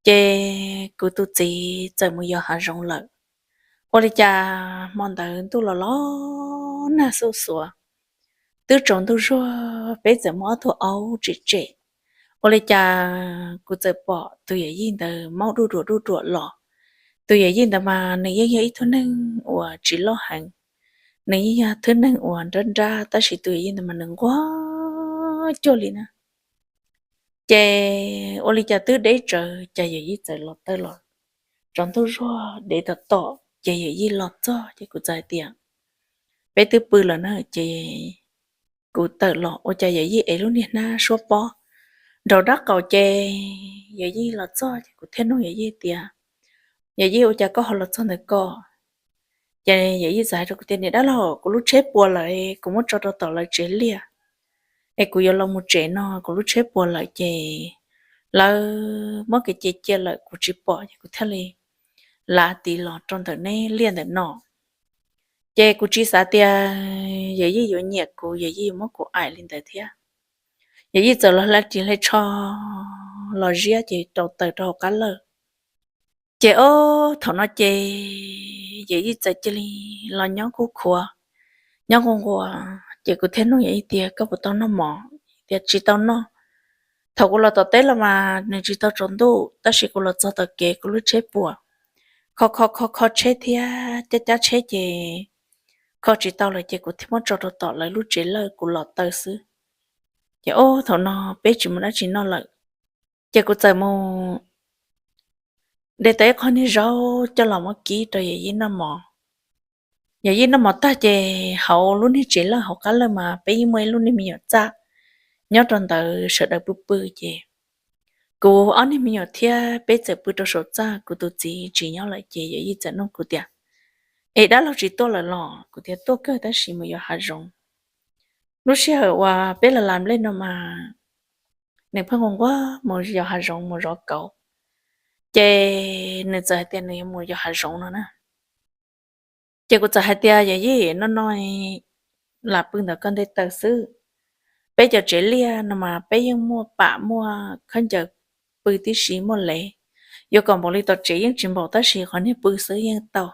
Ces kuv tus txiv txawm mus yos hav zoov lawm. Ua li cas hmo ntawd ntuj los los nag xuj xuav, twb tsaus ntuj zuag peb txawm muaj ob tug aub tsim tsem. Ua li cas kuv txawm pom tus yawm yij ntawd maub duj ruam duj ruam los. Tus yawm yij ntawd mas nws yeej yog ib tug neeg uas tsis loj heev, nws yeej yog thwb neeg uas nrab nrab tab sis tus yawm yij ntawd mas nws nquag cuag li na. Ces ua li cas twb deb tsawv ces yawm yij txawm los tawm los. Tsaus ntuj zuag dev tom tom ces yawm yij los txog ces kuv txawm hais tias, peb twb pw lawm na ces kuv tawm los ua cas yawm yij ev lub niag hnab suab pob nraum dab qaum ces yawm yij los txog ces kuv thiaj nug yawm yij tias, yawm yij ua cas koj ho los txog ntawm ko? Ces yawm yij txawm hais rau kuv tias, niam dab laug, kuv lub tsheb puas lawm, kuv muab tso rau tom lawv tsev liaj es kuv yuav los mus tsev no, kuv lub tsheb puas lawm ces lawv muab kev cia cia lawm kuv tsis pom ces kuv thiaj li lav tiv los rau ntawm neb liaj ntawm no. Ces kuv tsis xav tias yawm yij yuav nyiam kuv, yawm yij yuav muab kuv aim li ntawd thiab. Yawm yij txawm los hle ris hle tsho los ziab ces rau taws rau hauv qab lawj. Ces ob thaum no ces yawm yij txawm cia li los nyob kuj khuav, nyob nquag nquag ces kuv thiaj nug yawm yij tias, koj puas tau noj mov? Tias tsis tau noj. Thaum kuv los tom teb los mas nws tsis tau tsaus ntuj tab sis kuv los txog tom kev kuv lub tsheb puas, kho kho kho kho tsheb thiab cab cab tsheb ces kho tsis tau lawm ces kuv thiaj muab tso rau tom lawv lub tsev lawj kuv los taw xwb. Ces ob thaum no peb tsis muaj dab tsi noj lawm, ces kuv txawm mus de tau ib qho niag zaub coj los muab kib rau yawm yij noj mov. Yawm yij noj mov tag ces hauv lub niag tsev lawj hauv qab lawj mas peb yeej muaj ib lub niag me nyuam txaj nyob rau ntawd sawv daws pw pw ces kuv ob niag me nyuam thiab peb txawm pw rau saum txaj, kuv tus txiv tsis nyob lawm ces yawm yij txawm nug kuv tias, es dab laug tsis tuaj lawm los? Kuv tias tuaj kawg tab sis mus yos hav zoov. Lub sij hawm uas peb los las nplej no mas nws pheej nquag nquag mus yos hav zoov mus zov kauv, ces nws txawm hais tias nws yuav mus yos hav zoov no na. Ces kuv txawm hais tias, yawm yij, no no lam pw ntawm koj nte taws xwb, peb cov tsev liaj no mas peb yeej muaj pam muaj khaub ncaws pw tib si muaj lev, yuav kom npaum li tom tsev yeej tsis npaum tab sis qhov niag pw xwb yeej tau.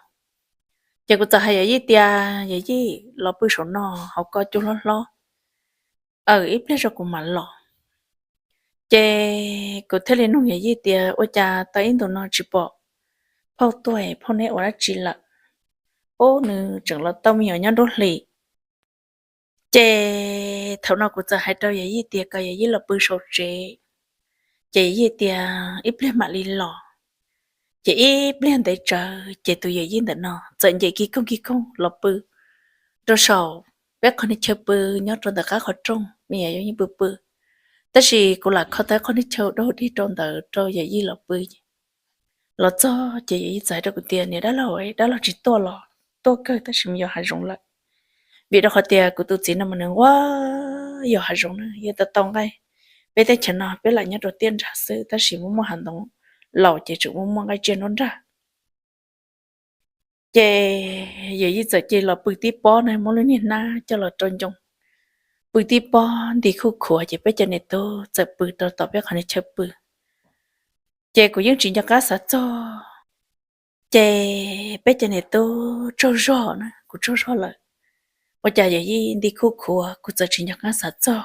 Ces kuv txawm hais yawm yij tias, yawm yij, los pw saum no hauv ko cua hlob hlob, aw ib pliag zog kuv mam los. Ces kuv thiaj li nug yawm yij tias, ua cas tau ib ntus no tsis pom phauj tuaj, phauj neb ua dab tsi lawm? Ub, nws tseem los tau me nyuam nyob nruab hlis. Ces thaum no kuv txawm hais rau yawm yij tias kom yawm yij los pw saum tsev, ces yawm yij tias ib pliag mam li los. Ces ib pliag ntev tsawv ces tus yawm yij ntawm no txawm nce kis koog kis koog los pw rau saum peb qhov niag chaw pw nyob rau ntawm qab qhov rooj, me nyuam yaus yeej pw pw, tab sis kuv lam kho tau qhov niag chaw dau dig rau ntawd rau yawm yij los pw. Los txog ces yawm yij txawm hais rau kuv tias, niam dab laug, dab laug tsis tuaj los? Tuaj kawg tab sis mus yos hav zoov lawm. Vim rau qhov tias kuv tus txiv no mas nws nquag yos hav zoov na, yog tau tau nqaij, peb teb chaws no peb lam nyob rau tiaj nrag xwb tab sis muaj muaj hav ntoo laus ces tseem muaj muaj nqaij tsiaj nruab nrag. Ces yawm yij txawm cia li los pw tib pob na, muab lub niag hnab coj los rau ncoo, pw tib pob nti khuj khuav ces peb cov niam tub txawm pw rau tom peb qhov niag chaw pw. Ces kuv yeej tsis nco qab xav txog, ces peb cov niam tub tsaug zog na, kuv tsaug zog lawm. Ua cas yawm yij nti khuj khuav kuv txawm tsis nco qab xav txog,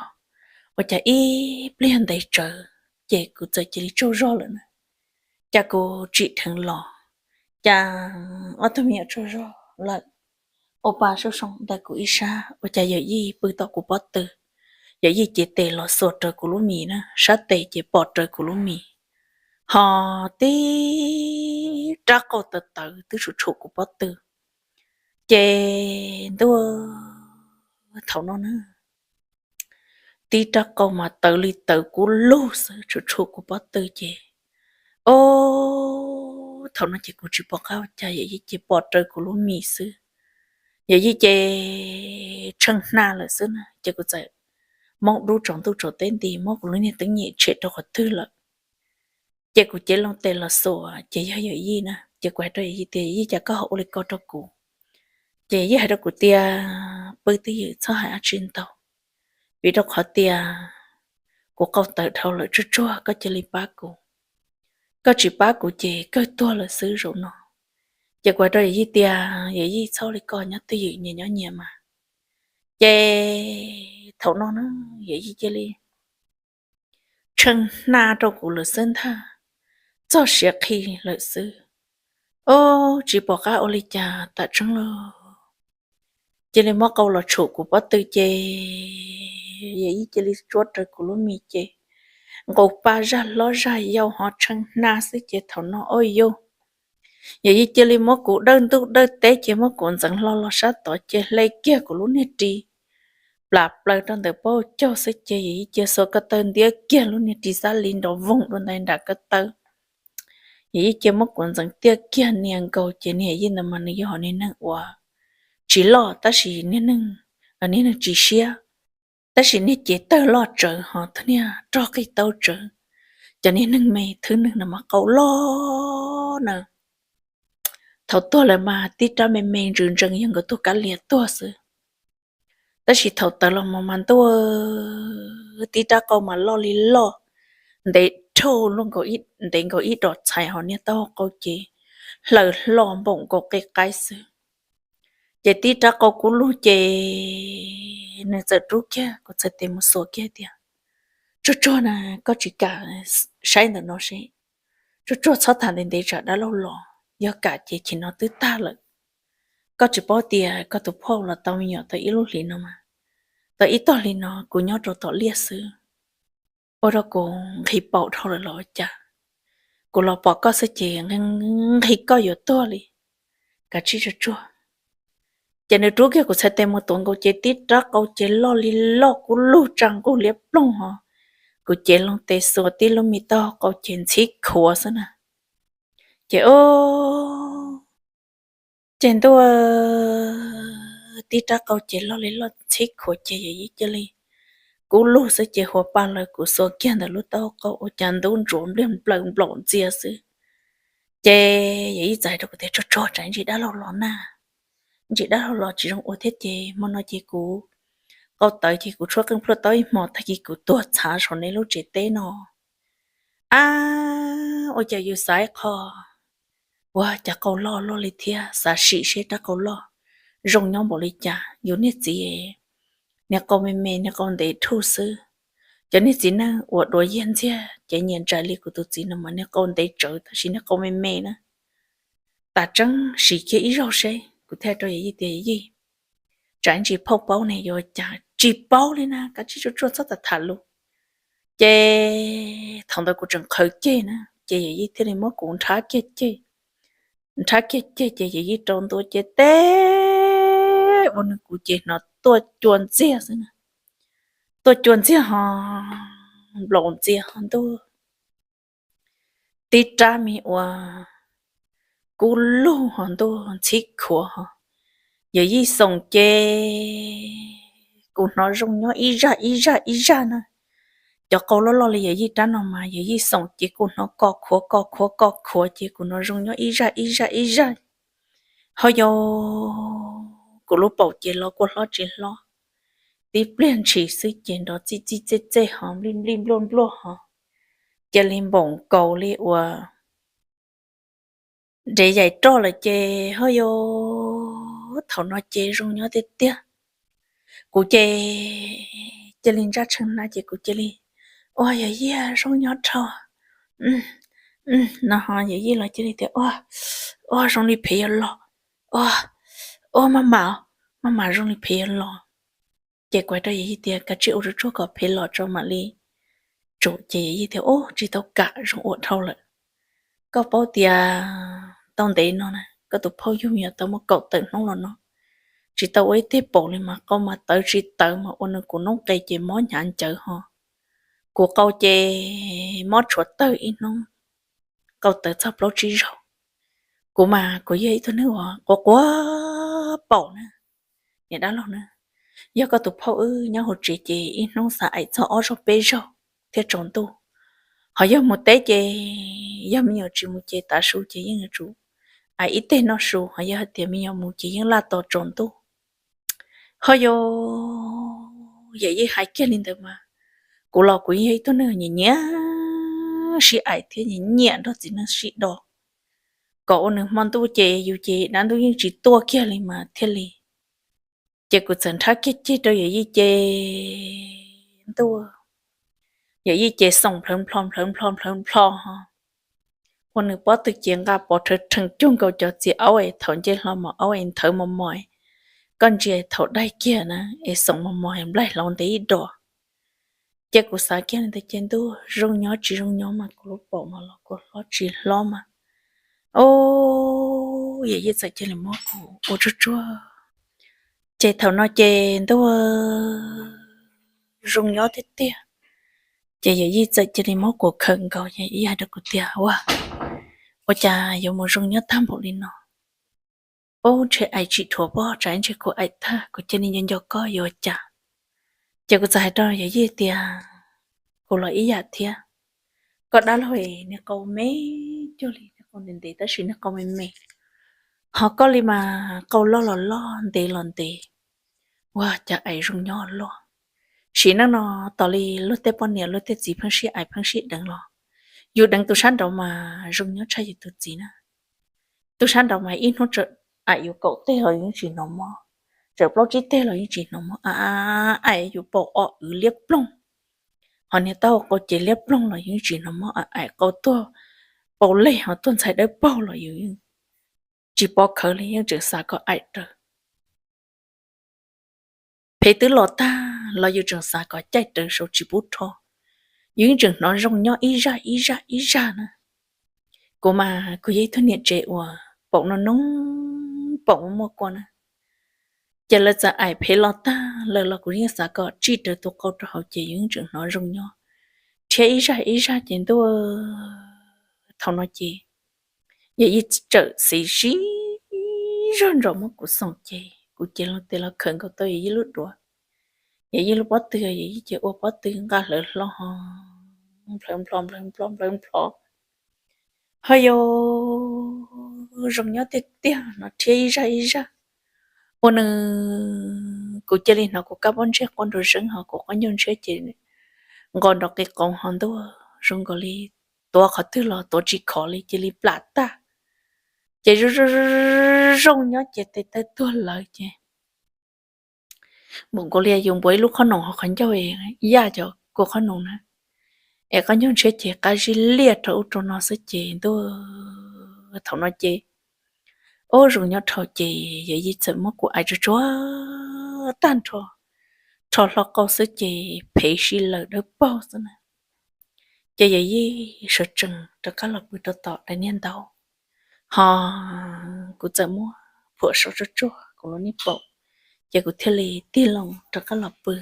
ua cas ib pliag ntev tsawv ces kuv txawm cia li tsaug zog lawm na. Cas kuv tsim dheev los, cas ob tug me nyuam tsaug zog lawm, ua pa sab soo ntawm kuv ib sab, ua cas yawm yij pw tom kuv pob tw. Yawm yij cev tes los xuas raws kuv lub mis na, sab tes ces pom raws kuv lub mis, ho tib rab qau tawv tawv twb tshum tshum kuv pob tw. Ces ntuj, thaum no na, tib rab qau mas tawv li tawv kub lug xwb, tshum tshum kuv pob tw ces, o, thaum no ces kuv tsis pom qab ua cas, yawm yij ces pom raws kuv lub mis xwb. Yawm yij ces tsheej hna lawm xwb na, ces kuv txawm moob dub tsaus ntuj tsaus teb nti, muab kuv lub niag teeb nyem tshem rau qhov twg lawm. Ces kuv cev loo tes los xuas ces yog yawm yij na, ces kuv hais rau yawm yij tias, yawm yij, cas koj ho ua li ko rau kuv? Ces yawm yij hais rau kuv tias, pw twj ywm txhob hais dab tsi ntau, vim rau qhov tias kuv qau tawv dhau lawm, tsuag tsuag koj cia li pab kuv. koj tsis pab kuv ces kawg tuag lawm xwb zaum no. Ces kuv hais rau yawm yij tias, yawm yij txhob li ko, nyob twj ywm nyias nyob nyias mas. Ces thaum no na, yawm yij cia li tshee hna rau kuv lawm xwb ntag, txog siav qhi lawm xwb. Ob, tsis pom qab ua li cas, tam tseeb lawm. Cia li muab qau los tshum kuv pob tw ces yawm yij cia li tsuab raws kuv lub mis ces nqus pa zaj hlob zaj yau ho tshee hna xwb ces thaum no ob yus, yawm yij cia li muab kuv dawj ntuj dawj teb ces muab kuv ntxeev hlo los sab tod ces hle kiag kuv lub niag ris plam plaws rau ntawm pob caug xwb ces yawm yij cia xuas ko taw ntiab kiag lub niag ris xab li nrov voog dua ntais nram ko taw. Yawm yij cia muab kuv ntxeev tiaj kiag nias nkaus ces niag yawm yij ntawd mas nws yog hom niag neeg uas tsis loj tab sis niag neeg, niag neeg tsis siab, tab sis niag cev tawg loj tsawv ho thwb niag rog qig taub tsawv. Cov niag neeg me thwb neeg no mas qau loj na. Thaum tuag lawm mas tib rab me me ntsws ntsees yog nkawd tug kab lias tuag xwb. Tab sis thaum tawv los mas mas ntuj, tib rab qau mas loj li loj, ntev dhau luaj nkaus, ntev nkaus ib dos txhais ho niag taub hau qau ces hlaws hlo npaum nkaus qe qaib xwb. Ces tib rab qau kub lug ces nws txawm rub kiag kuv txhais tes mus xuas kiag tias, tsuag tsuag na, koj tsis kam saib ntawm no seb, tsuag tsuag txhob tham ntev ntev tsam dab laug los, yog kam ces chim no twb tag lawm. Koj tsis paub tias koj tus phauj los tau me nyuam tau ib lub hlis no mas, tau ib tog hli no kuv nyob rau tom liaj xwb, ua rau kuv nqhis paum dhau lawm los ua cas, kuv los pom koj xwb ces nqhis koj yuav tuag li, kav tsij tsuag tsuag. Ces nws rub kiag kuv txhais tes mus tuav nkaus ces tib rab qau ces loj li loj kub lug tsa nqug liab ploog ho, kuv cev loo tes xuas tib lub me taub hau qau ces ntxhib khuav xwb na. Ces o, ces ntuj, tib rab qau ces loj li loj ntxhib khuav ces yawm yij cia li kub lug xwb ces huas pa lawv kuv xuas kiag ntawm lub taub hau qau ua cas ntub ntsuav npliag nplaws nplaum ntxiag xwb. Ces yawm yij txawm hais rau kuv tias, tsuag tsuag tsam ntsis dab laug los na, ntsis dab laug los tsis zoo ua thiab ces hmo no ces kuv qau tawv ces kuv tshuab qeej plhuaj taub ib hmos tag kis kuv tuag txhav saum nej lub tsev teb no. Ab, ua cas yus xav ib qho, ua cas qau loj loj li thiab, xav sim seb rab qau loj zoo nyob npaum li cas. Yus niag txiv, niag qau me me, niag qau ntev dhuj xwb. Cov niag txiv neej uas duav yiag ntxiag ces nyias ntsais li kuv tus txiv no mas niag qau ntev tsawv tab sis niag qau me me na. Tas tseeb sim kiag ib zaug seb, kuv thiaj rau yawm yij tias, yawm yij, tsam ntsis phauj paub ne yuav cas, tsis paub li na, kav tsij tsuag tsuag txhob tham tham lus. Ces thaum ntawd kuv tseem qhawv ceg na ces yawm yij thiaj li muab kuv nrhab kiag ceg, nrhab kiag ceg ces yawm yij rau ntua ces teb ua nws kuv ces hnov tuaj cua ntxiag xwb na, tuaj cua ntxiag ho nplaum ntxiag ho ntuj, tib rab me ua kub lug ho ntuj ntxhib khuav ho. Yawm yij xoom ces kuv hnov zoo nyob ib zaj ib zaj ib zaj na. Cov qau loj loj li yawm yij rab no mas yawm yij xoom ces kuv hnov ko khuav ko khuav ko khuav ces kuv hnov zoo nyob ib zaj ib zaj ib zaj. Ho yog kuv lub paum ces los kua hlob tsis hlob, tib pliag ntshis xwb ces nrov txij txij txej txej ho nplij nplij npluaj npluaj ho, cia li npaum nkaus li uas nrev yaim roj lawm ces ho yog thaum no ces zoo nyob tiag tiag. Kuv ces cia li ntsaj tshee hna ces kuv cia li, ua yawm yij zoo nyob dhau no ho yawm yij los cia li tias, ua, ua zoo li phev yuav los, ua, ua maj mam, maj mam zoo li phev yuav los. Ces kuv hais rau yawm yij tias kav tsij ua tsuag tsuag kom phev los tso mam li tsum. Ces yawm yij tias, ub, tsis tau kam, zoo ua dhau lawm. Koj paub tias tau ntev no na koj tus phauj yug me nyuam tau muaj kaum tawm hnub los no, tsis tau ua ib teg paum li mas qau mas tawv tsis tawv mas ua nws kuv noob qes ces mob hnyav ncawv ho. Kuv qau ces mob tshuav tawg ib hnub, qau tawv txog plaub tsib zaug. Kuv mas kuv yog ib tug neeg uas quav quav paum na, niam dab laug na. Yog koj tus phauj wb nyob hauv tsev ces ib hnub xav aim txog ob zaug peb zaug thiaj tsaus ntuj. Ho yog mus teb ces yog me nyuam tsis mus ces tav su ces yeej yuav tsum aim ib teg noj su, ho yog hais tias me nyuam mus ces yeej laj tos tsaus ntuj. Ho yog yawm yij hais kiag li ntawd mas kuv los kuv yeej yog ib tug neeg nyiam nyiam neej sib aim thiab nyiam nyiam nrog txiv neej sib do, kom ua nws hmo ntuj ces yus ces dab ntuj yeej tsis tuaj kiag li mas thiaj li. Ces kuv txawm nrhab kiag ceg rau yawm yij ces ntuj, yawm yij ces xoom nplhawv nplho nplhawv nplho nplhawv nplho ho ua nws pob tw ces nqa pov rhawv rhees cuag nkaus cov txiv aub es thaum nce hlo mos aub es nthawv mos mos, koj ntsia thaum daig kiag na es xoom mos mos nplaig hlauv ntev ib dos. Ces kuv xav kiag li ntawd ces ntuj, zoo nyob tsis zoo nyob mas kuv lub paum mas los kuv hlob tsis hlob mas, o, yawm yij txawm cia li muab kuv ua tsuag tsuag. Ces thaum no ces ntuj, zoo nyob tiag tiag. Ces yawm yij txawm cia li muab kuv khawm nkaus, yawm yij hais rau kuv tias, ua, ua cas yuav mus zoo nyob tag npaum li no? Ub, ntshe aim tsim dhuav pob tsam ntshe kuv aim tag, kuv cia li nco nco koj yuav ua cas. Ces kuv txawm hais rau yawm yij tias, kuv los ib yam thiab, koj dab laug es niag qau me cuag li niag qau ntev ntev tab sis niag qau me me, ho koj li mas qau loj los loj ntev los ntev, ua cas aim zoo nyob luaj. Sim neej no tos li luag tej poj niam luag tej txiv pheej sib aim pheej sib deev los, yus deev tus sab nraud mas zoo nyob tshaj yus tus txiv na. Tus sab nraud mas ib hnub txawm aim yus kaum teg los yus yeej tsis hnov mob, txawm plaub tsib teg los yeej tsis hnov mob, aim yus paum o wv liab ploog, ho niag taub hau qau ces liab ploog los yus yeej tsis hnov mob, aim qau tuag paus leg ho tuag ntxhais dawb paug los yus yeej tsis pov khawv li, yeej tseem xav kom aim raws. Phev twb los tag los yus tseem xav kom caij raws saum tsis pub rho, yus yeej tseem hnov zoo nyob ib zaj ib zaj ib zaj na. Kuv mas kuv yog ib tug niam tsev uas paum no noo, paum muaj muaj kua na. Ces lawv txawm aim phev los tag lawm los kuv yeej xav kom tsij raws tus qau rau hauv ces yus yeej tseem hnov zoo nyob thiab ib zaj ib zaj ces ntuj, thaum no ces yawm yij txawm xiv sib zog ntsos muab kuv xoom ces kuv cev loo tes los khawm nkaus tau yawm yij lub duav. Yawm yij lub pob tw, yawm yij ces ua pob tw nqa hlawv hlo ho nplhawv nplho nplhawv nplho nplhawv nplho, ho yog zoo nyob tiag tiag no thiab ib zaj ib zaj. Ua nws, kuv cia li hnov kuv kab pob ntseg quaj nrov zeeb ho kuv qab ncaug ntshiab ces nqos nrov qis qoos ho ntuj, zoo nkaus li tuav qhov twg los tuav tsis khov li cia li plam tag. Ces zoo zoo nyob ces tes taw tuag lawm ces npaum nkaus li yus npuav ib lub qhob noom hauv qhov ncauj, yaj cov kua qhob noom na, es qab ncaug ntshiab ces qab zib liaj rau ub rau no xwb ces ntuj, thaum no ces ub zoo nyob dhau ces yawm yij txawm muab kuv aim tsuag tsuag tag nrho, rho hlo qau xwb ces phev si lawm dawb paug xwb na. Ces yawm yij sawv tsees rov qab los pw rau tom daim niag ntaub, ho kuv txawm muab phuam so tsuag tsuag kuv lub niag paum, ces kuv thiaj li tig loo rov qab los pw.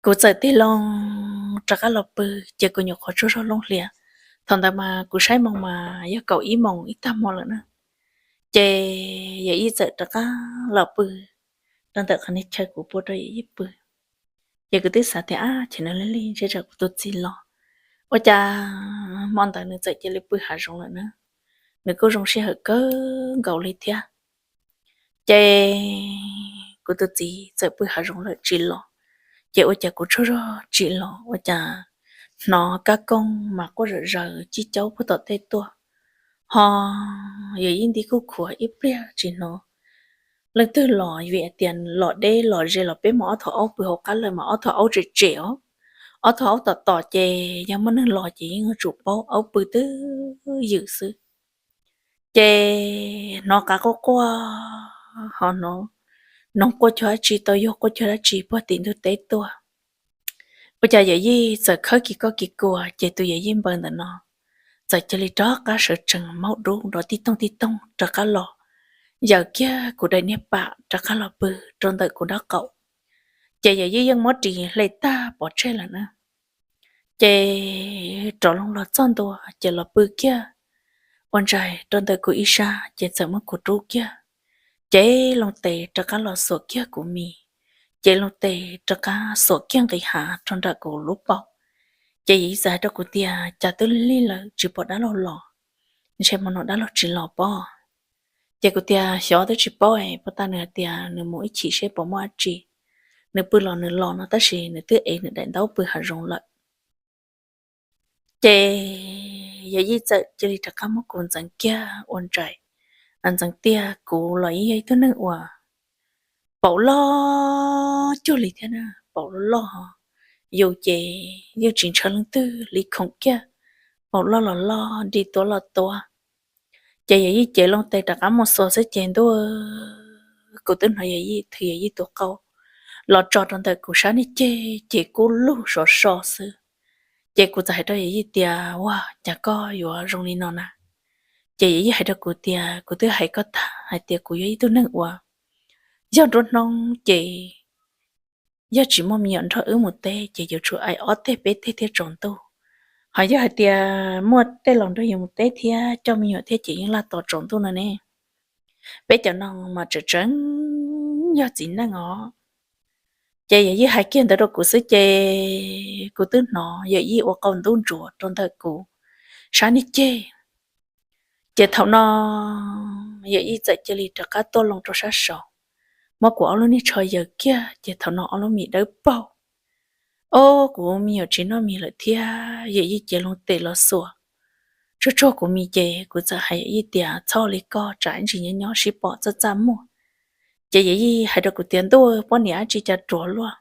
Kuv txawm tig loo rov qab los pw, ces kuv nyuam qhuav tsaug zog looj hlias. Thaum ntawd mas kuv saib moos mas yog kaum ib moos ib tag hmo lawm na. Ces yawm yij txawm rov qab los pw rau ntawm qhov niag chaw kuv pua rau yawm yij pw. Ces kuv twb xav tias, ab, ces nws lig lig ntshe tsam kuv tus txiv los, ua cas hmo ntawd nws txawm cia li pw hav zoov lawm na. Nws kuj zoo sij hawm kawg nkaus li thiab. Ces kuv tus txiv txawm pw hav zoov lawm tsis los, ces ua cas kuv tsaug zog tsis los ua cas hnov kab kooj mas quaj zom zaws cig caub puag tom tej tuaj. Ho yawm yij nti kuj khuav ib pliag tsis hnov leej twg los, vim tias los deb los ze los peb muaj ob tug aub pw hauv qab lawm mas ob tug aub tsem tsem os. Ob tug aub tom tom ces yog muaj neeg los ces yeej yuav tsum paub, aub pw twb ywm xwb. Ces hnov qav quaj quaj, ho hnov noog quaj cuag dab tsi, tau yog quaj cuag dab tsi puag tim ntug teb tuaj. Ua cas yawm yij txawm khawb kis koj kis kuas, ces tus yawm yij npawg ntawm no txawm cia li rov qab sawv tsees maub dub nrov tij toog tij toog rov qab los, yaws kiag kuv daim niag pam rov qab los pw rau ntawm kuv nraub qaum. Ces yawm yij yeej muab ris hle tag pov tseg lawm na. Ces rov loo los txog ntua ces los pw kiag ua ntsais rau ntawm kuv ib sab ces txawm muab kuv rub kiag, ces loo tes rov qab los xuas kiag kuv mis, ces loo tes rov qab xuas kiag nqis hav rau nram kuv lub paum. Ces yawm yij txawm hais rau kuv tias, cas twb lig lawm tsis pom dab laug los, ntshe hmo no dab laug tsis los pob. Ces kuv tias, xyov twb tsis paub es puag ta nws hais tias nws mus ib chim seb puas muaj dab tsi, nws pw los nws los no tab sis nws twb ev nws daim ntaub pw hav zoov lawm. Ces yawm yij txawm cia li rov qab muab kuv ntxeev kiag ua ntsais, ntxeev tiag kuv los yeej yog ib tug neeg uas paum loj cuag li thiab na, paum loj loj, yus ces yeej tsis ntshaw leej twg li, khoom kiag paum loj los loj, nrim tuav los tuav. Ces yawm yij cev loo tes rov qab mus xuas xwb ces ntuj, kuv twb hnov yawm yij thwv yawm yij tus qau los tso rau ntawm kuv sab niag ceg ces kub lug sov so xwb. Ces kuv txawm hais rau yawm yij tias, Ua cas koj yuav zoo li no na? Ces yawm yij hais rau kuv tias, Kuv twb hais koj tag hais tias kuv yog ib tug neeg uas yog nruab hnub ces yog tsis muaj me nyuam nrog wb mus teb ces yuav tsum aim ob teg peb teg thiaj tsaus ntuj. Ho yog hais tias muaj tej laus nrog yus mus teb thiab coj me nyuam thiab ces yeej laj tos tsaus ntuj no ne. Peb cov no mas tseem tseem yog txiv neej os. Ces yawm yij hais kiag ntawd rau kuv xwb ces kuv twb hnov yawm yij ua qau ntub ntsuas rau ntawm kuv sab niag ceg. Ces thaum no yawm yij txawm cia li rov qab tuaj loo rau sab saud, muab kuv ob lub niag tsho yaws kiag ces thaum no ob lub mis dawb paug. Ob, kuv me nyuam tsis noj mis lawm thiab, yawm yij cev loo tes los xuas tsuag tsuag kuv mis ces kuv txawm hais yawm yij tias, Txhob li koj, tsam ib ntsis nyob nyob sib pom txaj txaj muag. Ces yawm yij hais rau kuv tias, Ntuj, poj niam dab tsi cas ruam luaj,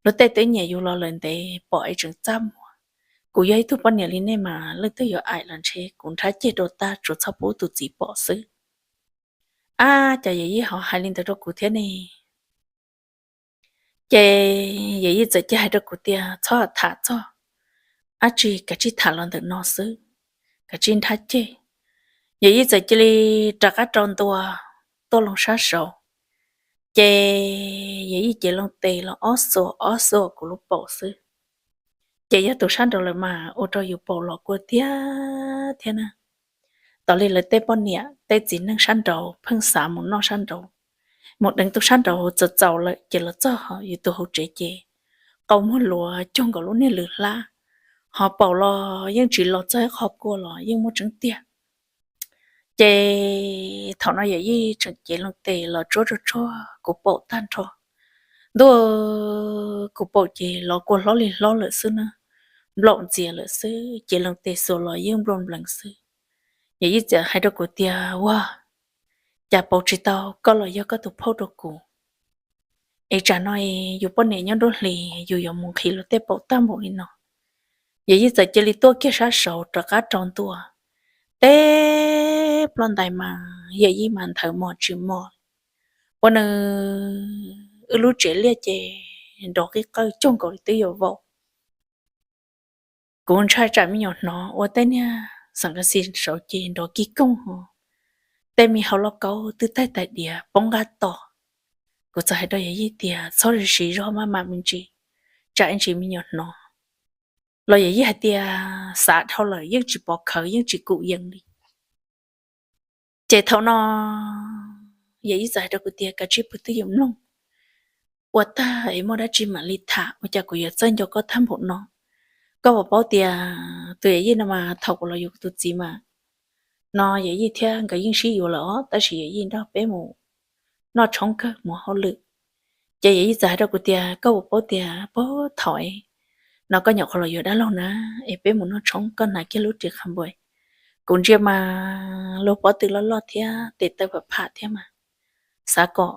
luag tej twb nyiam yus los lawm ntev pom es tseem txaj muag. Kuv yog ib tug poj niam li nej mas leej twg yuav aim los ntshe kuv nrhab ceg rau tag tsuas txhob pub tus txiv pom xwb. Ab, cas yawm yij ho hais li ntawd rau kuv thiab ne? Ces yawm yij txawm cia hais rau kuv tias, Txhob tham txog dab tsi, kav tsij tham los ntawm no xwb, kav tsij nrhab ceg. Yawm yij txawm cia li rov qab rau ntua tuaj loo sab saud. Ces yawm yij cev loo tes los ob xuas ob xuas kuv lub paum xwb. Ces yog tus sab nraud lawm mas ua rau yus paum los kua tiag thiab na. Tos li lawv tej poj niam tej txiv neej sab nraud pheej xav mus noj sab nraud, mus deev tus sab nraud txaus txaus lawm ces los txog yus tus hauv tsev ces qau muag luav cuag nkaus lub niag lwm hlab, ho paum los yeej tsis los txog ib qho kua los yeej muaj tseeb tiag. Ces thaum no yawm yij tseem cev loo tes los tsuab tsuag tsuag kuv paum tag nrho. Ntuj, kuv paum ces los kua hlob li hlob lawm xwb na, nplaum ntxias lawm xwb, cev loo tes xuas los yeej nplua nplees xwb. Yawm yij txawm hais rau kuv tias, Ua cas paus tsis tau koj los yog koj tus phauj rau kuv, es tsam no yus poj niam nyob nruab hlis yus yuav mus nqhis luag tej paum tag npaum li no? Yawm yij txawm cia li tuaj kiag sab saud rov qab rau ntua teb ploj ntais mas yawm yij mas nthawv mos tsis mos. Ua nws, wb lub tsev liaj ces nrov qij qawj cuag nkaus li twb yuav vau. Kuv ntshai tsam me nyuam hnov ua tej niag xeem kas xis saud ces nrov kij kooj ho, tej me hau lauj kaub twb taig tais diav poob nqaj tos. Kuv txawm hais rau yawm yij tias, Txhob siv zog maj mam me ntsis, tsam ib ntsis me nyuam hnov. Los yawm yij hais tias, Xav dhau lawm yeej tsis pov khawv yeej tsis kum yees li. Ces thaum no yawm yij txawm hais rau kuv tias, Kav tsij pw twj ywm mloog, ua tag es muaj dab tsi mam li tham, ua cas kuv yuav txawj nco koj tag npaum no? Koj puas paub tias tus yawm yij no mas thaum kuv los yuav kuv tus txiv mas, no yawm yij thiab nkawd yeej sib yuav lawm os, tab sis yawm yij nrog peb mus noj tshoob kawg mus hauj lwm. Ces yawm yij txawm hais rau kuv tias, Koj puas paub tias puag thaum no koj nyuam qhuav los yuav dab laug na, es peb mus noj tshoob koj hnav kiag lub ris qha npua, kuv ntsia mas luag pob tw loj loj thiab tes taw pham pham thiab mas, xav kom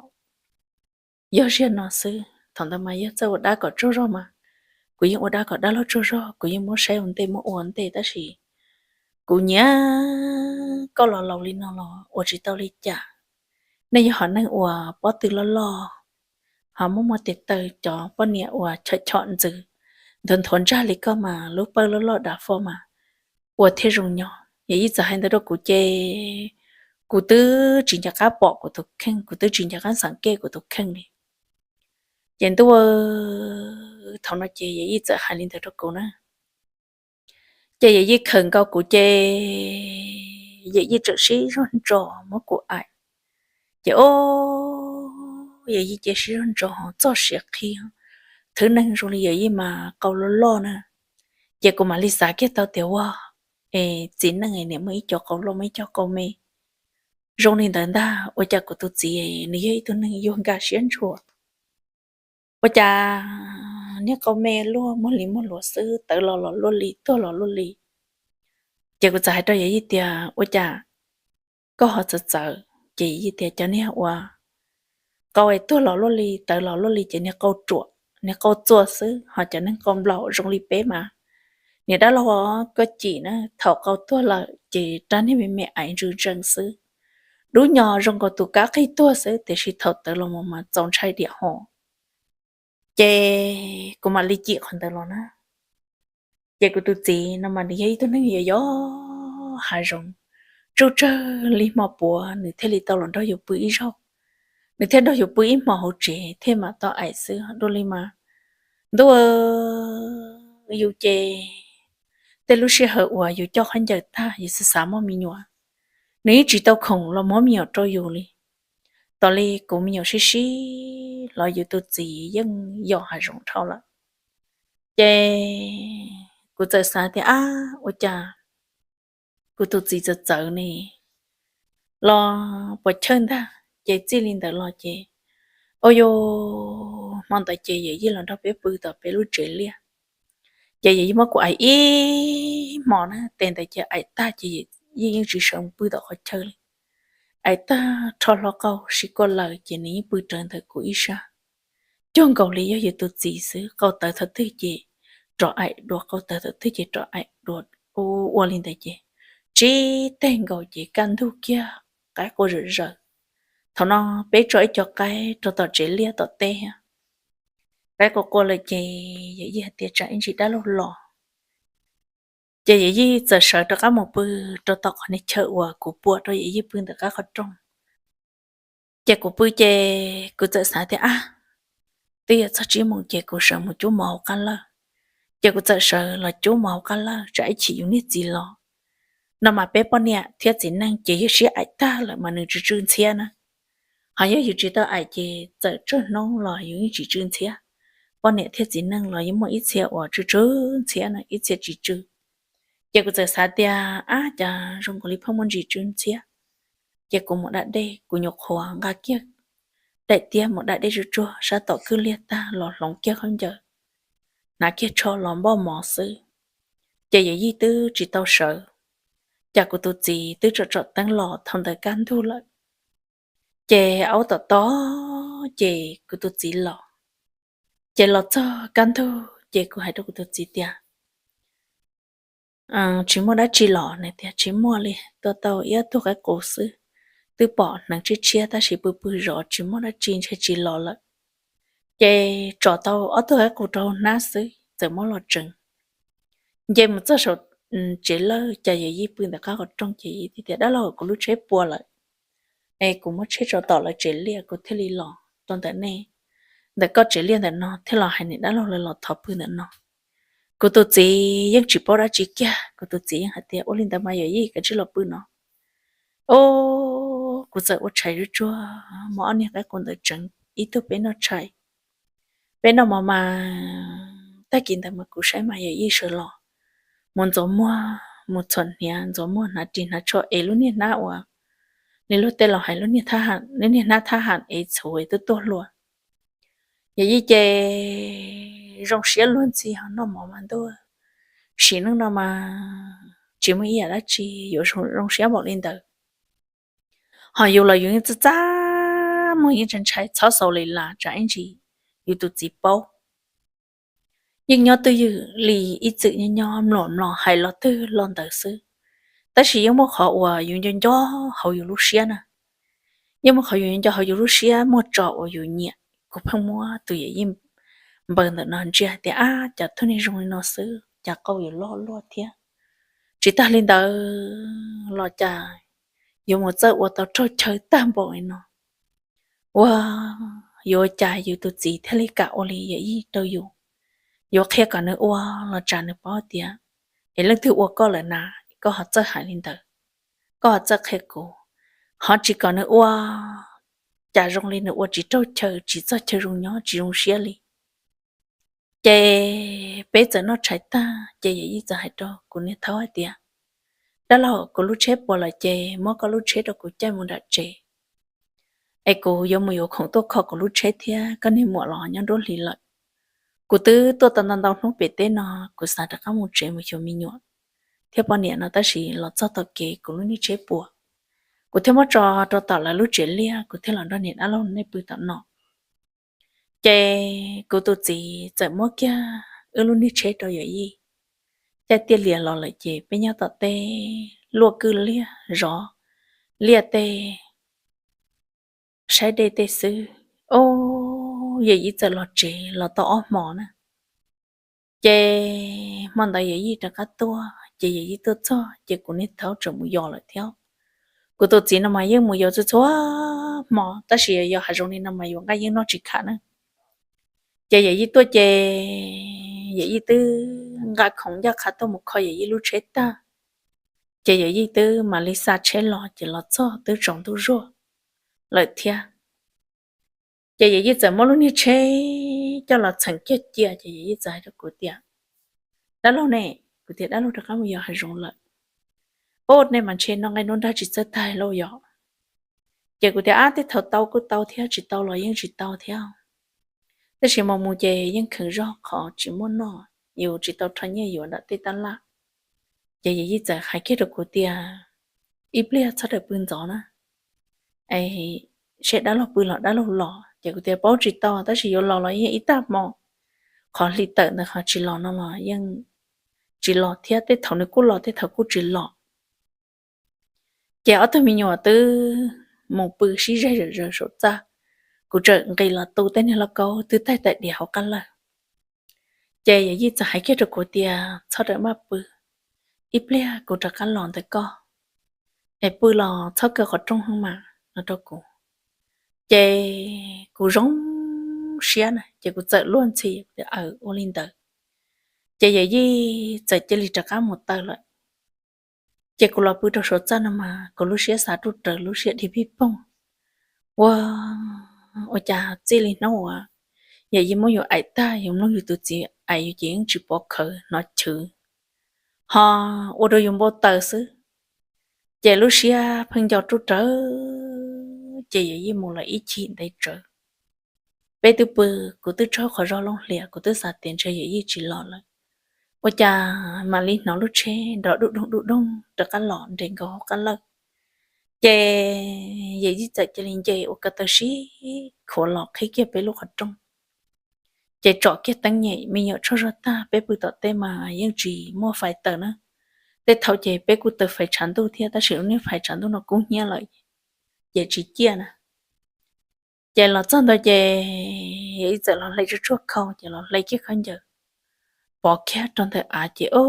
yog ziag no xwb. Thaum ntawd mas yog txawj ua dab kom tsaug zog mas, kuv yeej ua dab kom dab laug tsaug zog, kuv yeej muab saib ua ntej muab ua ntej, tab sis kuv nyiam koj los laus li no los ua tsis tau li cas. Nej yog hom neeg uas pob tw loj loj, ho muaj muaj tes taw, cov poj niam uas chom chom ntxwv nthuav nthuav ntsag li koj mas lub pawg loj loj dav fo mas ua thiaj zoo nyob. Yawm yij txawm hais ntawd rau kuv ces kuv twb tsis nco qab pom kuv tus kheej, kuv twb tsis nco qab xeem kej kuv tus kheej li. Ces ntuj, thaum no ces yawm yij txawm hais li ntawd rau kuv na. Ces yawm yij khawm nkaus kuv ces yawm yij tseem sib zog ntso muab kuv aim. Ces o, yawm yij ces sib zog ntso txog siav qhi, thwv neeg zoo li yawm yij mas qau loj loj na. Ces kuv mam li xav kiag tau tias ua, es txiv neej niam muaj ib co qau loj muaj ib co qau me. Zoo li ntawd ntag ua cas kuv tus txiv nws yog ib tug neeg yuag nkag siab ntshua. Ua cas niag qau me luaj muag li muag luav xwb, tawv los los luaj li, tuag los luaj li. Ces kuv txawm hais rau yawm yij tias, Ua cas koj ho txawv txawv? Ces yawm yij tias, Cov niag uas qau es tuag los luaj li, tawv los luaj li ces niag qau ruam, niag qau txuag xwb, ho cov neeg qau nplaum zoo li peb mas, niam dab laug, koj cim na, thaum qau tuag lawm ces rab niag me me aiv ntsws ntsees xwb. Dub nyo zoo nkaus tus kab qig tuag xwb, tiam sis thaum tawv los mus mas txaus ntshai diam hos. Ces kuv mam li cim qhov ntawd los na. Ces kuv tus txiv no mas nws yog ib tug neeg yog yog hav zoov, tsuj tsawg li hmo puav nws thiaj li tau los nrog yus pw ib zaug. Nws thiaj nrog yus pw ib hmo hauv tsev thiaj mam tau aim xwb. Dua li mas ntuj, yus ces tej lub sij hawm uas yus coj khaub ncaws tag yus xav xav muaj me nyuam, nws yeej tsis tau khoom los muab me nyuam rau yus li. Tos li kuv me nyuam sib sib los yus tus txiv yeej yog hav zoov dhau lawm. Ces kuv txawm xav tias, Ab, ua cas kuv tus txiv txawv txawv ne? Los puas chawj ntag. Ces txij li ntawd los ces, ua yus, hmo ntawd ces yawm yij los nrog peb pw tom peb lub tsev liaj. Ces yawm yij muab kuv aim ib hmo na, tes ntawd ces aim tag ces yawm yij yeej tsis sawv mus pw tom qhov chaw li. Aim tag rho hlo qau sib koj lawm ces nws yeej pw rawv ntawm kuv ib sab. Cuag nkaus li yog yus tus txiv xwb, qau tawv thaum twg ces rov aim dua, qau tawv thaum twg ces rov aim dua. Ua ua li ntawd ces tsib teg nkaus ces kaj ntug kiag, qaib qua zawm zaws. Thaum no peb tso ib co qaib rau tom tsev liaj tom teb, qaib qua qua lawm ces yawm yij hais tias tsam ib ntsis dab laug los. Ces yawm yij txawm sawv rov qab mus pw rau tom qhov niag chaw uas kuv pua rau yawm yij pw ntawm qab qhov rooj. Ces kuv pw ces kuv txawm xav tias, Ab, twb yuav txog tsib moos ces kuv sawv mus cub mov hauv qab lawj. Ces kuv txawm sawv los cub mov hauv qab lawj tsam ib chim yus niag txiv los. No mas peb poj niam thiab txiv neej ces yog sib aim tag lawm mas nws tsw tsw ntxhiab na. Ho yog yus tsis tau aim ces txawm tsawg hnub los yus yeej tsis tsw ntxhiab. Poj niam thiab txiv neej los yeej muaj ib txhia uas tsw tsw ntxhiab na, ib txhia tsis tsw. Ces kuv txawm xav tias, Ab, cas zoo nkaus li pheej muaj ntsis tsw ntxhiab. Ces kuv mus da dej, kuv nyuam qhuav nqa kiag daim tiab mus da dej tsuag tsuag sab tom kwj liag tag los hloov kiag khaub ncaws, hnav kiag tsho los npoj mov xwb. Ces yawm yij twb tsis tau sawv, cas kuv tus txiv twb tsom tsom teeb los thaum ntawd kaj ntug lawm. Ces aub tom tod ces kuv tus txiv los. Ces los txog kaj ntug ces kuv hais rau kuv tus txiv tias, Tsis muaj dab tsi los? Nws tias, Tsis muaj li, tua tau ib ob tug qaib qus xwb, twb pom hneev tshiab tshiab tab sis pw pw zov tsis muaj dab tsi, ntshe tsis los lawm. Ces tsom tau ob tug qaib qus rau hnab xwb txawm muab los tseev. Nce mus txog saum tsev lawj, cas yawm yij pw ntawm qab qhov rooj ces yawm yij tias, Dab laug, kuv lub tsheb puas lawm es kuv muab tsheb tso tom lawv tsev liaj kuv thiaj li los rau ntawm nej, ntawm koj tsev liaj ntawm no thiaj los hais niam dab laug lawv los thov pw ntawm no. Kuv tus txiv yeej tsis paub dab tsi kiag, kuv tus txiv yeej hais tias, Ua li ntawd mas yawm yij, kav tsij los pw no. Os, kuv txawm ua tshais zuj tsuag muab ob niag qaib qus ntawd tseev ib tug peb noj tshais, peb noj mov mas. Tag kis ntawd mas kuv saib mas yawm yij sawv los mus ntxuav muag, mus txhuam hniav, ntxuav muag hnav ris hnav tsho es lub niag hnab uas li luag tej laus hais lub niag hnab thab ham es txhuv es twb tuaj hlua. Yawm yij ces zoo siab luag ntxhi ho noj mov mas ntuj, sim neej no mas tsis muaj ib yam dab tsi yuav zoo siab npaum li ntawd. Ho yus los yus yeej txaj txaj muag, yeej ntshai ntshai txhob xaus li las tsam ib ntsis yus tus txiv paub. Yeej nyob twj ywm li ib txwm nyob nyob mlom mlom hais los twg los ntawd xwb, tab sis yeej muaj qhov uas yus nco nco hauv yus lub siab na. Yeej muaj qhov yus nco nco hauv yus lub siab, muaj tso uas yus nyiam. Kuv pheej muab tus yawm yij npaws ntawm no ntsia hais tias, Ab, cas tug niag zoo li no xwb cas qau yuav loj luaj thiab. Tsis tag li ntawd los cas yuav mus txawj ua tau raug chaw tag npaum li no. Ua, yuav ua cas yus tus txiv thiaj li kam ua li yawm yij rau yus? Yuav qhia kom nws ua los tsam nws paub tias es leej twg ua koj lawm na, koj ho txawj hais li ntawd, koj ho txawj qhia kuv. Ho tsis kom nws ua, cas zoo li nws ua tsis raug chaw, tsis txog chaw zoo nyob, tsis zoo siab li. Ces peb txawm noj tshais tag ces yawm yij txawm hais rau kuv niag thaub hais tias, Dab laug, kuv lub tsheb puas lawm ces muab koj lub tsheb rau kuv caij mus nram tsev es kuv yuav mus yuav khoom tuaj kho kuv lub tsheb thiab, koj niag muam los nyob nruab hlis lawm. Kuv twb tuaj tau ntau ntau hnub pem teb no, kuv xav rov qab mus tsev mus xyuas me nyuam, thiab poj niam no tab sis los txog tom kev kuv lub niag tsheb puas, kuv thiaj muab tso rau tom lawv lub tsev liaj, kuv thiaj los nrog niam dab laug nej pw tom no. Ces kuv tus txiv txawm muab kiag wb lub niag tsheb rau yawm yij, caij tiaj lias los lawm ces peb nyob tom tej luaj kwj liaj zov liaj tej saib dej tej xwb. Ob, yawm yij txawm los tsev los tau ob hmo na. Ces hmo ntawd yawm yij rov qab tuaj, ces yawm yij tuaj txog ces kuv niag thaub tseem mus yos lawm thiab. Kuv tus txiv no mas yeej mus yos txhua txhua hmo, tab sis yog hav zoov li no mas yuav nqaij yeej noj tsis kham na. Ces yawm yij tuaj ces yawm yij twb nqa khoom ncaj qha tuaj mus kho yawm yij lub tsheb tag, ces yawm yij twb mam li xa tsheb los, ces los txog twb tsaus ntuj zuag lawm thiab. Ces yawm yij txawm muab lub niag tsheb coj los txheem kiag cia, ces yawm yij txawm hais rau kuv tias, Dab laug ne? Kuv tias, Dab laug rov qab mus yos hav zoov lawm. Ob, nej mas ntshe noj nqaij nruab nrag tsis txawj tag lauj yom. Ces kuv tias, Ab, tej thaum tau kuj tau thiab, tsis tau los yeej tsis tau thiab. Tab sis mus mus ces yeej kheev zog qhov tsis muaj noj, yus tsis tau rho nyiaj yuav nram tej tab laj. Ces yawm yij txawm hais kiag rau kuv tias, Ib pliag txhob rawm pw ntxov na, seb dab laug pw los dab laug los. Ces kuv tias, Paub tsis tau, tab sis yuav los los yeej ib tag hmo, qhov hli tawm ntawd ho tsis los no los yeej tsis los thiab, tej thaum nws kuj los tej thaum kuj tsis los. Ces ob tug me nyuam twb mus pw sib zog zom zaws saum txaj, kuv tseem nqis los tu tej niag lauj kaub twb taij taim diav hauv qab lawg. Ces yawm yij txawm hais kiag rau kuv tias, Txhob rawm maj pw, ib pliag kuv rov qab los ntawm koj, es pw los txhob kaw qhov rooj heev mas, no rau kuv. Ces kuv zoo siab na, ces kuv txawm luag ntxhi, aws, ua li ntawd. Ces yawm yij txawm cia li rov qab mus taw lawm. Ces kuv los pw rau saum txaj no mas kuv lub siab xav ruj raws lub siab dhia pij poog. Ua, ua cas txij li hnub uas yawm yij muab yus aim tag, yus mloog yus tus txiv aim yus ces yeej tsis pov khawv hnov chwv, ho ua rau yus npau taws xwb. Ces lub siab pheej nco ruj rawv, ces yawm yij mus lawm ib chim ntev tsawv. Peb twb pw, kuv twb tsaug qhov zog looj hlias, kuv twb xav tias ntshe yawm yij tsis los lawm. Ua cas mam li hnov lub tsheb nrov dub doog dub doog rov qab los nres nkaus hauv qab lawj. Ces yawm yij txawm cia li nce ua ko taw sib khuav los qhib kiag peb lub qhov rooj. Ces tsom kiag teeb nyem, me nyuam tsaug zog tag, peb pw tom teb mas yeej tsis muaj fais taws na. Tej thaum ces peb kuj taws fais tshav ntuj thiab, tab sis lub niag fais tshav ntuj no kub hnyiab lawm, ces tsis ciaj na. Ces los txog ntawd ces yawm yij txawm los hle tsuj tsuag khau, ces los hle kiag khaub ncaws pov kiag rau ntawm av, ces o,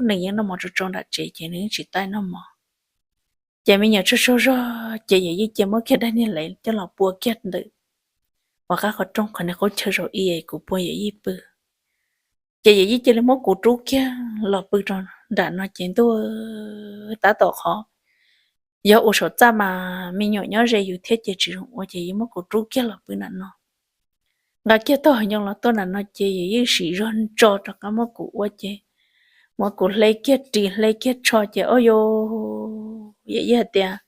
nws yeej noj mov tso tso nram tsev, ces nws yeej tsis taij noj mov. Ces me nyuam tsaug tsaug zog, ces yawm yij cia muab kiag daim niag lev coj los pua kiag ntawm uas qab qhov rooj qhov niag qub chaw zaum ib, kuv pua yawm yij pw. Ces yawm yij cia li muab kuv rub kiag los pw rau nram no, ces ntuj, tab tom qhov yog ua saum txaj mas me nyuam nyob ze yus thiab ces tsis zoo ua, ces yawm yij muab kuv rub kiag los pw nram no. Nqa kiag tog ncoo los tuaj nram no, ces yawm yij sim zog ntso rov qab muab kuv ua, ces muab kuv hle kiag ris hle kiag tsho, ces o yawm yij hais tias,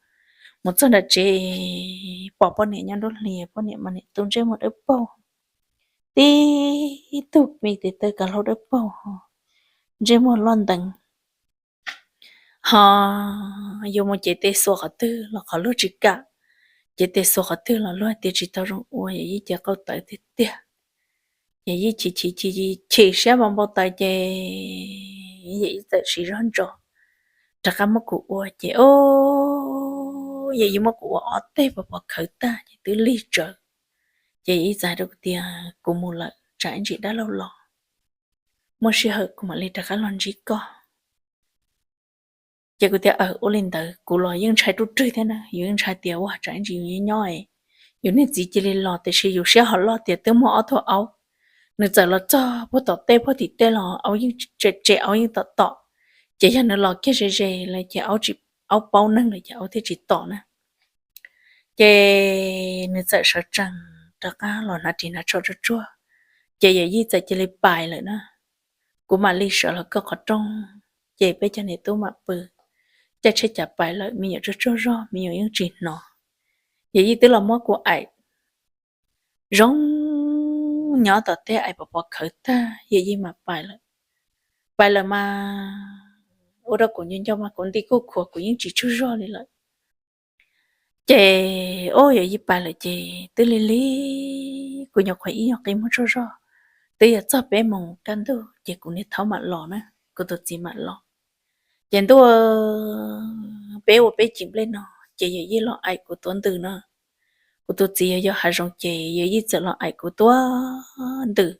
mus txog nram tsev pom poj niam nyob nruab hlis, poj niam mas niam tu ntsej muag dawb paug, tib tug me tes taw kav hlau dawb paug, ntsej muag loj nteev, ho yuav mus cev tes xuas qhov twg los qhov luag tsis kam, cev tes xuas qhov twg los luag tias tsis tau zoo ua, yawm yij cia qau tawv tiag tiag. Yawm yij chim chim chim chim siab npau npau taws, ces yawm yij txawm sim zog ntso rov qab muab kuv ua, ces o, yawm yij muab kuv ua ob teg pov pov khawv tag, ces twb lig tsawv. Ces yawm yij txawm hais rau kuv tias, kuv mus lawm, tsam ib ntsis dab laug los, muaj sij hawm kuv mam li rov qab los ntsib koj. Ces kuv tias, aws, ua li ntawd. Kuv los yeej ntshai ruj rwg thiab na, yus yeej ntshai tias ua tsam ib ntsis yus nyob nyob, yus niag txiv cia li los, tiam sis yus siab ho loj tias twb muaj ob tug aub, nws txawm los txog puag tom tej puag tim tej los aub yeej tse tse, aub yeej tom tom, ces yog nws los kiag ze ze lawm ces aub paub neeg lawm ces aub thiaj tsis tom na. Ces nws txawm sawv tsees rov qab los hnav ris hnav tsho tsuag tsuag, ces yawm yij txawm cia li pais lawm na. Kuv mam li sawv los kaw qhov rooj, ces peb cov niam tub mam pw. Caij tsheb cas pais lawm, me nyuam tsuag tsuag zog, me nyuam yeej tsis hnov. Yawm yij twb los muab kuv aim zoo nyob tom teb, aim pov pov khawv tag, yawm yij mam pais lawm. Pais lawm mas ua rau kuv nco nco mas kuv nti kuj khuav, kuv yeej tsis tsaug zog li lawm. Ces ua yawm yij pais lawm ces twb lig lig, kuv nyuam qhuav ib nyuag qi muag tsaug zog, twb yog txog peb moos kaj ntug ces kuv niag thaub mam los na, kuv tus txiv mam los. Ces ntuj, peb ua peb cim nplej no, ces yawm yij los aim kuv tuav ntws no. Kuv tus txiv yog yog hav zoov ces yawm yij txawm los aim kuv tuav ntws.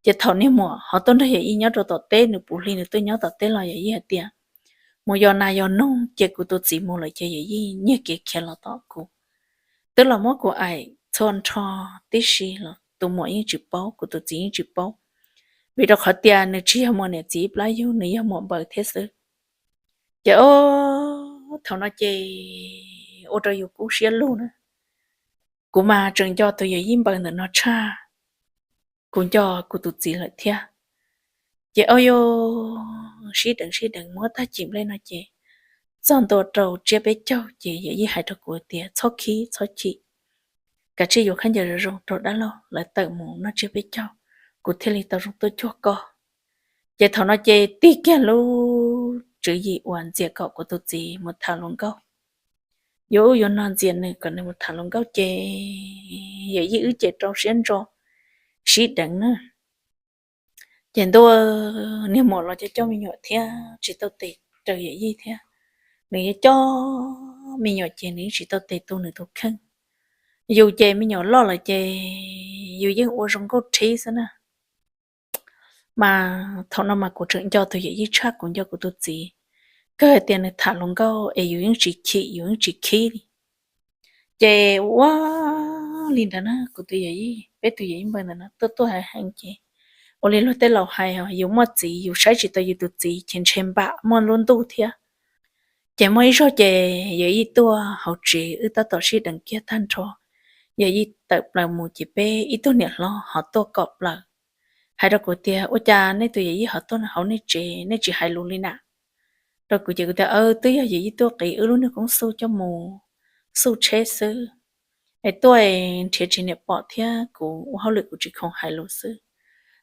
Ces thaum niag muam ho tuaj nrog yawm yij nyob rau tom teb, nws puv hli nws tuaj nyob tom teb los yawm yij hais tias mus yos nas yos noog, ces kuv tus txiv mus lawm ces yawm yij nyiag kev khiav los tom kuv. Twb los muab kuv aim txhua nrho tib si los tus muam yeej tsis paub, kuv tus txiv yeej tsis paub, vim rau qhov tias nws tsis yog muam niam txiv ib plab yug, nws yog muam npaws thiab xwb. Ces o, thaum no ces ua rau yus kub siab lug na. Kuv mas tseem nco tus yawm yij npaws ntawm no tshaj kuv nco kuv tus txiv lawm thiab. Ces o, yus sib deev sib deev muab tag cim nplej no ces txog ntua rau tsiab peb caug ces yawm yij hais rau kuv tias txhob khib txhob chim, kav tsij yuav khaub ncaws zoo zoo rau dab laug lawv tawm mus noj tsiab peb caug, kuv thiaj li tau zoo tuaj cuag koj. Ces thaum no ces tig kiag lub tswv yim uas ntxias kom kuv tus txiv mus tham hluas nkauj, yuav ub yuav no ntxias nws kom nws mus tham hluas nkauj ces yawm yij wb ces rau siab ntso sib deev na. Ces ntuj, niag muam los coj coj me nyuam thiab tsis tau tes raws yawm yij thiab, nws yuav coj me nyuam ces nws yeej tsis tau tes tu nws tus kheej. Yus ces me nyuam loj lawm ces yus yeej ua zoo nkauj rhib xwb na. Mas thaum no mas kuv tseem nco tus yawm yij tshaj kuv nco kuv tus txiv, kawg hais tias nws tham hluas nkauj es yus yeej tsis chim yus yeej tsis khib li. Ces ua ua li ntawd na kuv tus yawm yij, peb tus yawm yij npaws ntawd no tuaj tuaj heev heev ces ua li luag tej laus hais, yus muaj txiv yus saib tsis tau yus tus txiv ces ntshe npam muaj lub ntuj thiab. Ces muaj ib zaug ces yawm yij tuaj hauv tsev wb tab tom sib deev kiag tag nrho, yawm yij tawm plaws mus ces peb ib tug niam hlob ho tuaj kom plaws hais rau kuv tias ua cas nej tus yawm yij ho tuaj hauv nej tsev nej tsis hais lus li na. Rau kuv ces kuv tias twb yog yawm yij tuaj qiv wb lub niag koob xuj coj mus xuj tsheb xwb, es tuaj nrhiav tsis niam pom thiab kuv ua hauj lwm kuv tsis khoom hais lus xwb.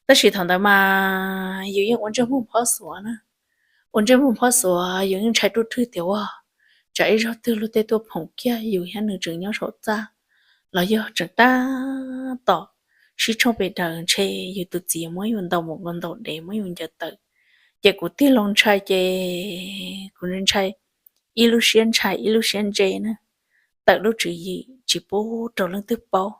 Tab sis thaum ntawd mas yus yeej ua ntsej muag phob xuav na, ua ntsej muag phob xuav yus yeej ntshai ruaj rwg tias ua tsam ib zaug twg luag tej tuaj phoom kiag yus thiab nws tseem nyob saum txaj los yog tseem tab tom sib tshooj pes daws ntshe yus tus txiv muab yus ntaus mus nkaus ntaus dev muab yus ncaws tawm. Ces kuv tig loo ntshai ces kuv ntshai, ib lub siab ntshai ib lub siab ntse na, tawm lub tswv yim tsis pub rau leej twg paub.